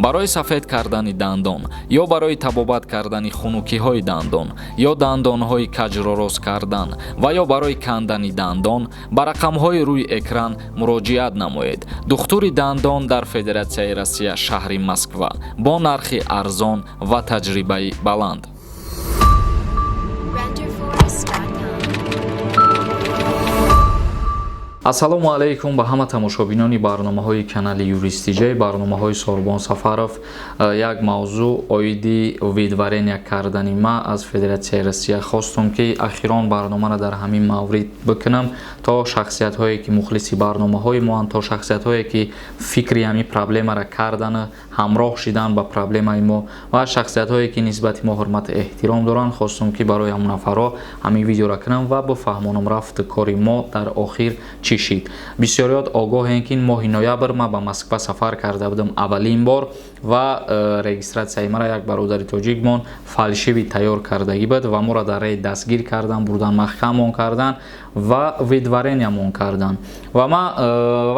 Барои сафед кардани дандон ё барои табобат кардани хунукиҳои дандон ё дандонҳои каҷро рост кардан ва ё барои кандани дандон ба рақамҳои рӯи экран муроҷиат намоед. Духтури дандон дар Федератсияи Россия, шаҳри Москва, бо нархи арзон ва таҷрибаи баланд. Renderforest.com. Ассалому алайкум ба ҳама тамошобинони барномаҳои канали Юристиҷай, барномаҳои Сорбон Сафаров. Як мавзӯъ оиди выдворения кардани ма аз Федератсияи Россия хостум, ки ахирон барномаро дар ҳамин маврид бикунам, то шахсиятҳое, ки мухлиси барномаҳои моанд, то шахсиятҳое, ки фикри ҳамин проблемаро кардану ҳамроҳ шидан ба проблемаи мо ва шахсиятҳое, ки нисбати мо ҳурмату эҳтиром доранд, хостум, ки барои ҳамон нафарҳо ҳамин видеоро кунам ва бифаҳмонам, рафту кори мо дар охир чӣ шид. Бисёриёт огоҳем, ки моҳи ноябр ман ба Москва сафар карда будам аввалин бор ва регистратсияи мара як бародари тоҷикмон фальшивый тайёр кардагӣ буд ва моро дар рейд дастгир кардан, бурдан, маҳкамон кардан ва выдворениямон кардан. Ва ман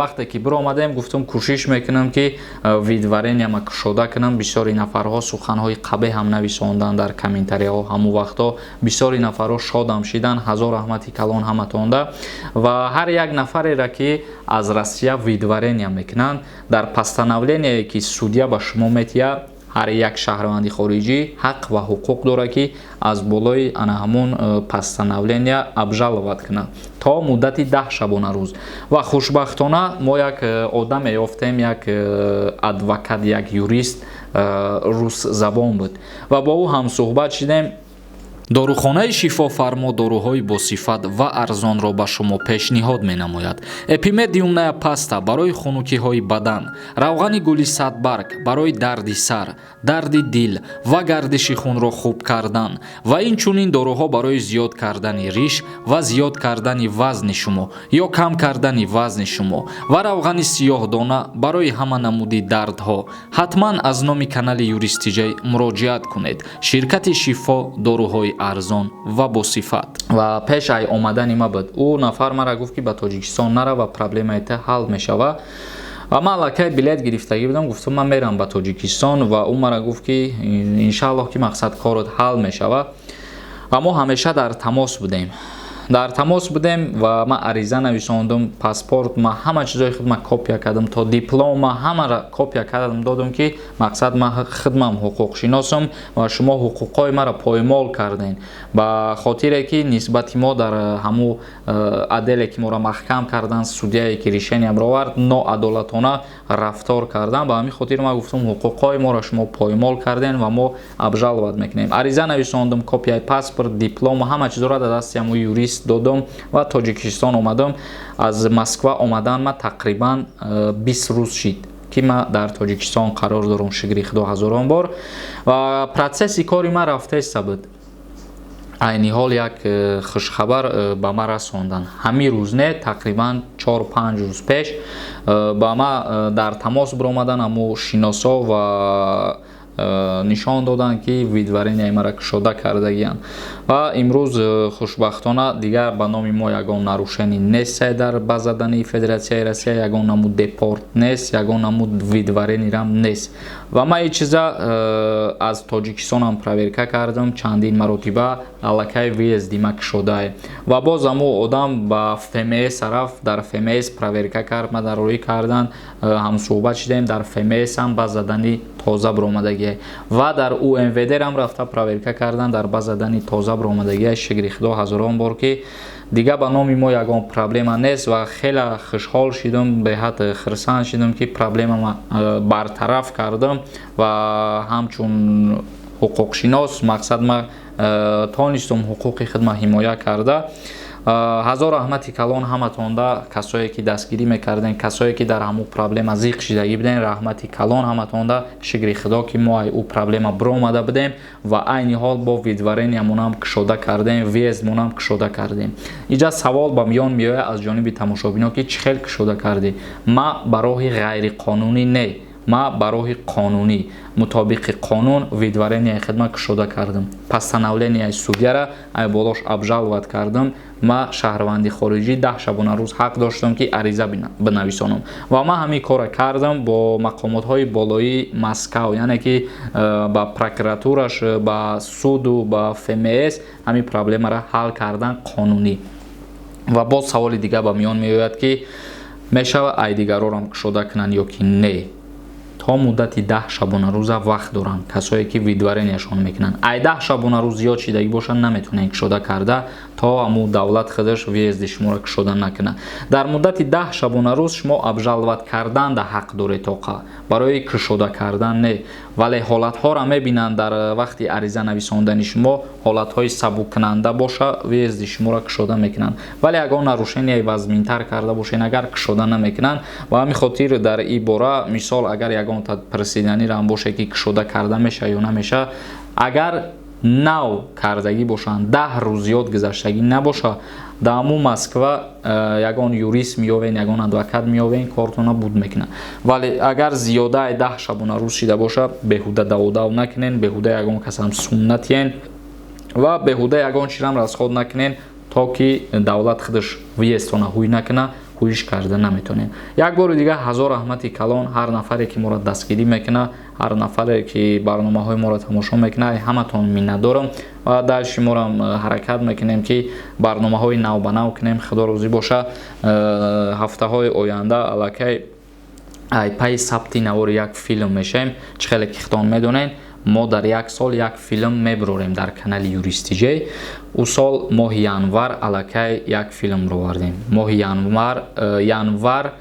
вақте ки биромадем, гуфтам, кӯшиш мекунам, ки выдворенияма кушода кунам. Бисёри нафарҳо суханҳои қабеҳ ҳам нависонданд дар комментарияҳо. Ҳамон вақтҳо бисёри нафарҳо шодам шидан. Ҳазор раҳмати калон ҳаматонда. Ва ҳар як нафареро, ки аз Россия выдворения мекунанд, дар постановление, ки судья ба шумо метиҳад, ҳар як шаҳрванди хориҷӣ ҳақ ва ҳуқуқ дорад, ки аз болои ана ҳамон постановления обжаловать кунад то муддати 10 шабонарӯз. Ва хушбахтона мо як одаме ёфтем, як адвокат, як юрист, русзабон буд ва бо ӯ ҳамсӯҳбат шидем. Дорухонаи Шифофармо доруҳои босифат ва арзонро ба шумо пешниҳод менамояд. Эпимедиумная паста барои хунукиҳои бадан, равғани гули садбарг барои дарди сар, дарди дил ва гардиши хунро хуб кардан ва инчунин доруҳо барои зиёд кардани риш ва зиёд кардани вазни шумо ё кам кардани вазни шумо ва равғани сиёҳдона барои ҳама намуди дардҳо. Ҳатман аз номи канали Юристиҷай муроҷиат кунед. Ширкати Шифо, доруҳои арзон ва босифат. Ва пеш ай омадани ма буд, ӯ нафар мара гуфт, ки ба Тоҷикистон нара ва проблемаи та ҳал мешава. Ва ман аллакай билет гирифтагӣ будам, гуфтам, ман мерам ба Тоҷикистон. Ва ӯ мара гуфт, ки иншааллоҳ, ки мақсад корот ҳал мешава. Ва мо ҳамеша дар тамос будем, дар тамос будем. Ва ман ариза нависондум, паспорт ма, ҳама чизои худма копия кардам, то дипломма ҳамаро копия кардам, додум, ки мақсад ман худмам ҳуқуқшиносам ва шумо ҳуқуқҳои маро поймол кардем, ба хотире ки нисбати мо дар ҳамун отделе, ки моро маҳкам карданд, судьяе, ки решения баровард, ноадолатона рафтор кардан. Ба ҳамин хотир ман гуфтам, ҳуқуқҳои моро шумо поймол кардем ва мо обжаловать мекунем. Ариза нависондум, копияи паспорт, диплом, ҳама чизоро дар дасти ҳамун юрист додум ва Тоҷикистон омадам. Аз Москва омадан ма тақрибан 20 рӯз шид, ки ман дар Тоҷикистон қарор дорам, шукри Худо ҳазорон бор. Ва процесси кори ман рафтаиста буд. Айни ҳол як хушхабар ба ман расонданд. Ҳамин рӯз не, тақрибан 4-5 рӯз пеш ба ман дар тамос биромаданд ҳамо шиносо ва нишон доданд, ки выдворенияи маро кушода кардагианд. Ва имрӯз хушбахтона дигар ба номи мо ягон нарушение нест дар база данных Федератсияи Россия, ягон намуд депорт нест, ягон намуд выдворенирам нест. Ва ман ин чиза аз Тоҷикистонам проверка кардам чандин маротиба, аллакай въезди ма кушодае. Ва боз ҳамо одам ба ФМС рафт, дар ФМС проверка кард, ма дар рӯӣ кардан, ҳамсӯҳбат шудем, дар ФМС ҳам база данных тоза баромадагие. Ва дар УМВД рам рафта проверка кардан, дар база данных тоза баромадагие. Шукри Худо ҳазорон бор, ки дигар ба номи мо ягон проблема нест. Ва хеле хушҳол шидам, беҳад хурсанд шидам, ки проблемама бартараф кардам ва ҳамчун ҳуқуқшинос мақсад ма тонистум ҳуқуқи худма ҳимоя карда. Ҳазор раҳмати калон ҳаматонда, касое ки дастгирӣ мекардем, касое ки дар ҳамун проблема зиқ шидагӣ будем. Раҳмати калон ҳаматонда. Шукри Худо, ки мо ай ӯ проблема биромада будем ва айни ҳол бо выдворениямонам кушода кардем, въездмонам кушода кардем. Инҷа савол ба миён меояд аз ҷониби тамошобино, ки чӣ хел кушода кардӣ? Ма ба роҳи ғайриқонунӣ не. Ма ба роҳи қонунӣ, мутобиқи қонун выдворения хидмат кушода кардам. Постановления судья ра ай болош обжаловать кардам. Ма шаҳрванди хориҷӣ 10 шабонарӯз ҳақ доштам, ки ариза бинависонам, ва ман ҳамин корро кардам бо мақомотҳои болоии Москав, яъне ки ба прокуратураш, ба суду ба ФМС ҳамин проблемаро ҳал кардан қонунӣ. Ва боз саволи дигар ба миён меояд, ки мешавад ай дигарорам кушода кунанд ё ки не? То муддати 10 шабонарӯза вақт доранд касое, ки выдворения шон мекунанд. Ай 10 шабонарӯз зиёд шидагӣ бошад, наметавонед кушода карда, то ҳамун давлат худаш въезд и шуморо кушода накунад. Дар муддати 10 шабонарӯз шумо обжаловать карданда ҳақ доред, тоқа барои кушода кардан не. Вале ҳолатҳоро мебинанд. Дар вақти ариза нависондани шумо ҳолатҳои сабуккунанда боша, въезд и шуморо кушода мекунанд, вале ягон нарушения и вазминтар карда бошед агар, кушода намекунанд. Ба ҳамин хотир дар ин бора, мисол, агар ягонта присиданирам боше, ки кушода карда меша ё намеша, агар нав кардагӣ бошанд, 10 рӯз зиёд гузаштагӣ набоша, дар ҳамун Москва ягон юрист меёвен, ягон адвокат меёвен, кортона буд мекунад. Вале агар зиёдаи 10 шабонарӯз шида боша, беҳуда даводав накунен, беҳуда ягон касам сум натиҳен ва беҳуда ягон чизам расход накунен. То ки давлат худаш въезд тона ҳуй накуна, ҳуиш карда наметонем. Як бори дигар ҳазор раҳмати калон ҳар нафаре, ки моро дастгирӣ мекунад, ҳар нафаре, ки барномаҳои моро тамошо мекунад. Ҳаматон миннатдорам ва дальше морам ҳаракат мекунем, ки барномаҳои навбанав кунем. Худо розӣ боша, ҳафтаҳои оянда аллакай ай пайи сабти навори як филм мешавем. Чӣ хеле ки худтон медонед, мо дар як сол як филм мебурорем дар канали Юристиҷей. Ӯ сол моҳи январ аллакай як филм бировардем. Моҳи январ, январ,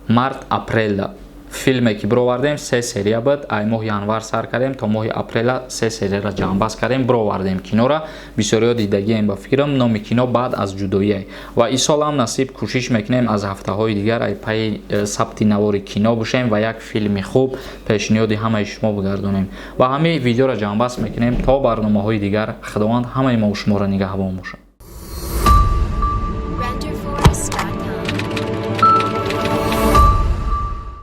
март, апрел филме ки бировардем, се серия буд. Ай моҳи январ сар кардем, то моҳи апрела се серияра ҷамъбаст кардем, бировардем кинора. Бисёриҳо дидагием, ба фикрам. Номи кино «Баъд аз ҷудоие». Ва ин солам насиб кӯшиш мекунем, аз ҳафтаҳои дигар ай пайи сабти навори кино бошем ва як филми хуб пешниҳоди ҳамаи шумо бигардонем. Ва ҳамин видеоро ҷамъбаст мекунем. То барномаҳои дигар, Худованд ҳамаи мо шуморо нигаҳбон бошад.